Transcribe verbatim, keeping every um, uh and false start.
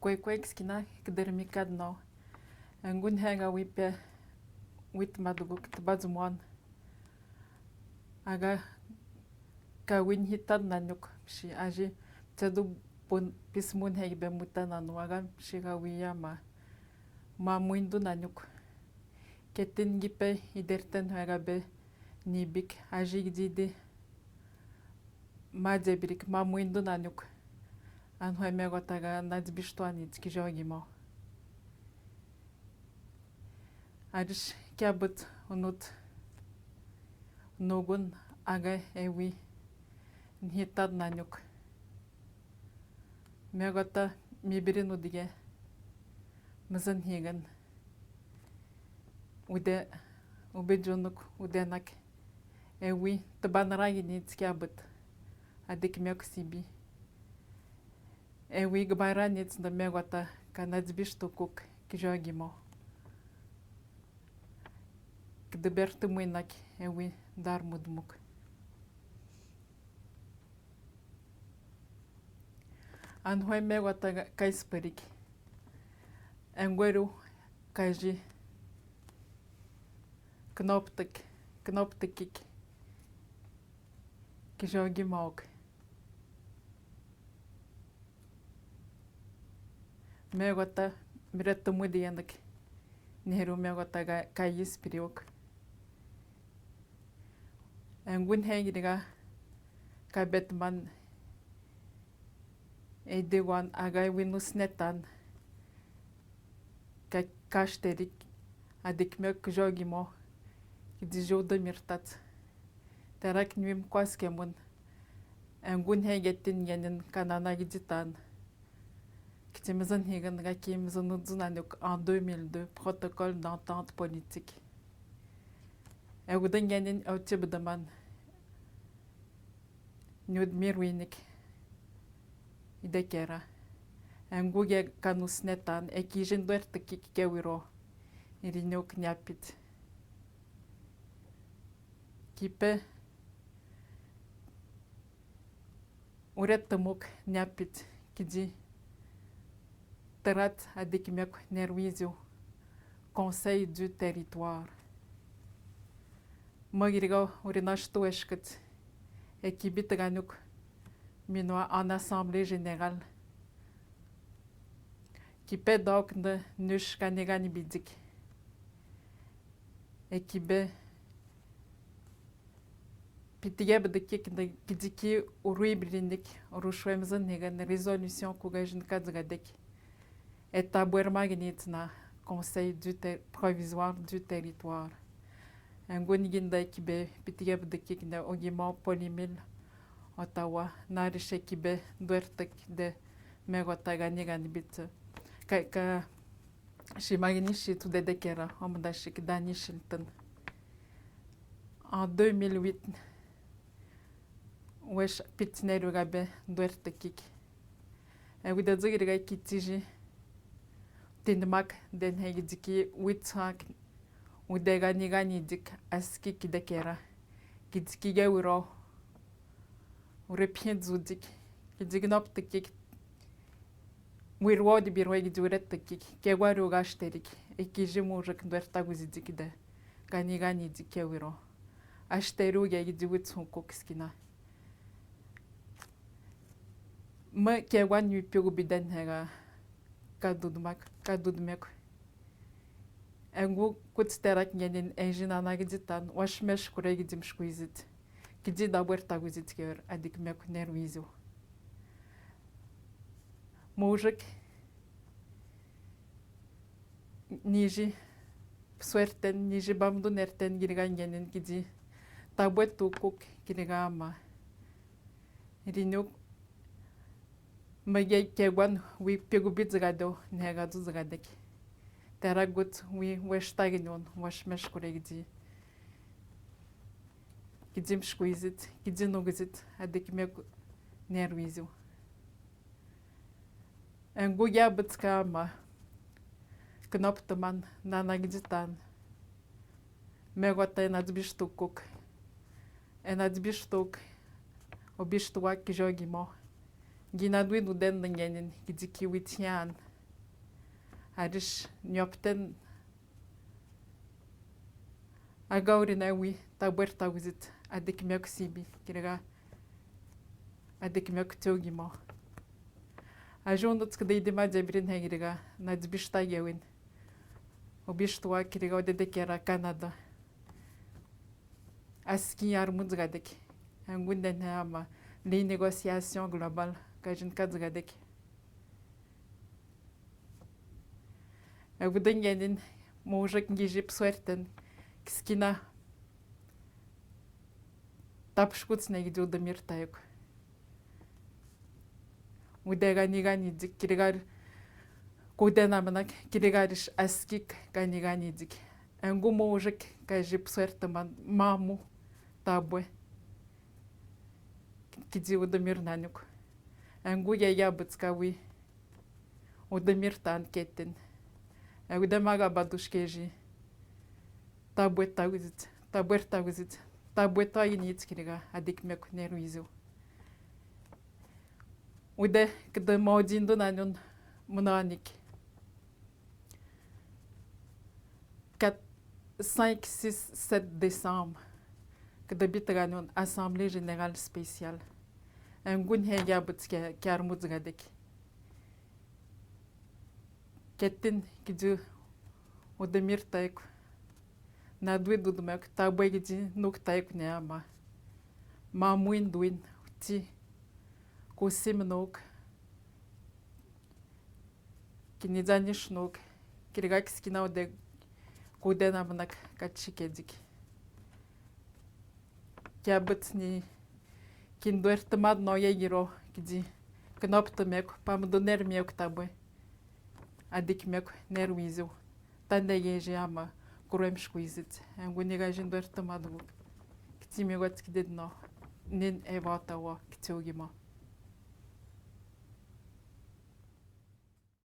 Kwekwe kisikina, kider mi kadno. Angu nhenga wipe, wit maduguk tbazumoan. Aga ka win hitan nanyuk, msi aji, tadu pun pismun hegi be mutan nanu, aga msi ka wiya ma, ma muindu nanyuk. Ketin gipe iderten hega be nibik, aji gidi di. Ma jebirik, ma muindu nanyuk. An hoi megota ga nadbistuan itski jogimo. Aris kiabut unut nugun aga ewi nhitad nanyuk. Megota mibirin udige. Mzan higan. Ude, ubijunuk, udenak. Ewi, tbanragi nitski abut. Adik miok sibi. Ewi, gbaranit nda megota, ka nadbistukuk, ki jogimo. Kdbertmuinak, ewi, darmudmuk. An hoi megota ga-, kaispirik. Angu eru kaji. Knoptik, knoptikik. Ki jogimok. Megota, miret tmudi yanak. Neru megota ga-, kaispiriok. Angu nhengiriga kabetman. Eidiguan aga winusnetan. Ka-, kasterik. Adik miok ki jogimo. Kidi jodo mirtat. Terak nwim kwaske mun. Angu nhengetin yanin kanana giditan. Kiti mzan higan ga ki mzan udzun anuk en deux mille deux, protocole d'entente politique. Agudan yanin autibdaman. Nyud mirwinik. Idekera. Angu ge kanusnetan, ekijin duertki kewiro. Iriniuk niapit. Kipe. Uret tmuk niapit kidi. Trat adik miok nerwiziu. Conseil du territoire. Magiriga urinash tueshkit. Ekibit ganuk. Minua en assemblée générale. Kipe dauk nda nush kani gani bidik. Ekibe. Pitige bdkik nda kidiki uruibrinik, urushwemzan higan résolution ku gajin kadzgadek. Etabuer magnit na Conseil du ter-, provisoire du territoire. Angu nigi nda kibe pitige bdkik nda ogima polimil Ottawa, narishe kibe duertk de megota gani gani bit. Ka, ka, Shi magini shi tudedekera, omda shi kidani shiltan. En deux mille huit, wesh pitiner ugabe duertk kik. E guda zogiriga kitiji. Tindmak den hegi diki witsak. Udega ni gani dik aski kidekera. Kidiki gewiro. Urepien zudik. Kidiki noptk kik. Wirwo di birwe gi diwret tk kik, ke gwari uga asterik, e kiji murek duerta guzidik de, gani gani di ke wiro. Asteru ge gi diwit sunku kisikina. Me ke gwan yu pigu biden hega, kadudmak, kadudmek. Angu kutsterak ngenin enjin ana gi ditan, washmesh kure gi dimshkuizit. Kidi da buerta guzit ker adik mek nerwizu. Mujik, niji, psuerten, niji bamdu nerten giriga ngenin kidi. Tabuetu kuk giriga ama. Rinuk, mege kegwan wi pigu bit zigado, nega du zigadek. Teragut wi weshtaginon, washmesh kure gidi. Kidi mshkuizit, kidi nugizit, adik mek nerwizu. Angu ya bitska ama, knop teman, nana giditan. Megota ena dibishtuk kuk. Ena dibishtuk, obishtuwa kijogimo. Gina dwi duden ngenin, gidi kiwitian. Ares niope ten. Agora na wi tabuer tawizit, adikimeko sibi, kiriga adikimeko tiogimo. Ajundo tsikidei dima diabirin he kiriga na dibista gewin. O bisto wa kiriga o dedekera Canada. Asiki armu dzigadek. Angu nden he ama. Li négociation globale. Kajin ka dzigadek. Agudo ngenin, mo ujek ngiji psuerten, kisikina. Tapskuts ne gidi udo mirtaek. Ude gani gani dik kirigar, kude namanak kirigaris askik gani gani dik. Angu mo ujek kaji psuerten man mamu tabue. Kidi udo mirnanuk. Angu ya ya butska wi. Udo mirtan ketin. Agudo maga badush keji. Tabue tawizit, tabue tawizit, tabue tawinit kiriga, adikimeko neruizu. Ude kede modindo nanun munanik. Quatre, cinq, six, sept décembre. Kede bit ganun Assemblée Générale Spéciale. Angu he ya butska kiar mudzgadek. Ketin kidi udo mirtaek. Na dui dudumek tabue kidi nuk taek ne ama. Mamuin duin ti. Kusim nuk. Kini dzanish nuk. Kiriga kisikina ude kude namanak katsi kedik. Kiabet ni kinduer temad no ya giro kidi. Knop temeko, pamdo ner meko tabue. Adikimeko neruizu. Tande geji ama, kuruem shkuizit. Angu ni gaji nduer temad gu. Kiti mego tsikided no. Nin e vata wa, kiti ugimo.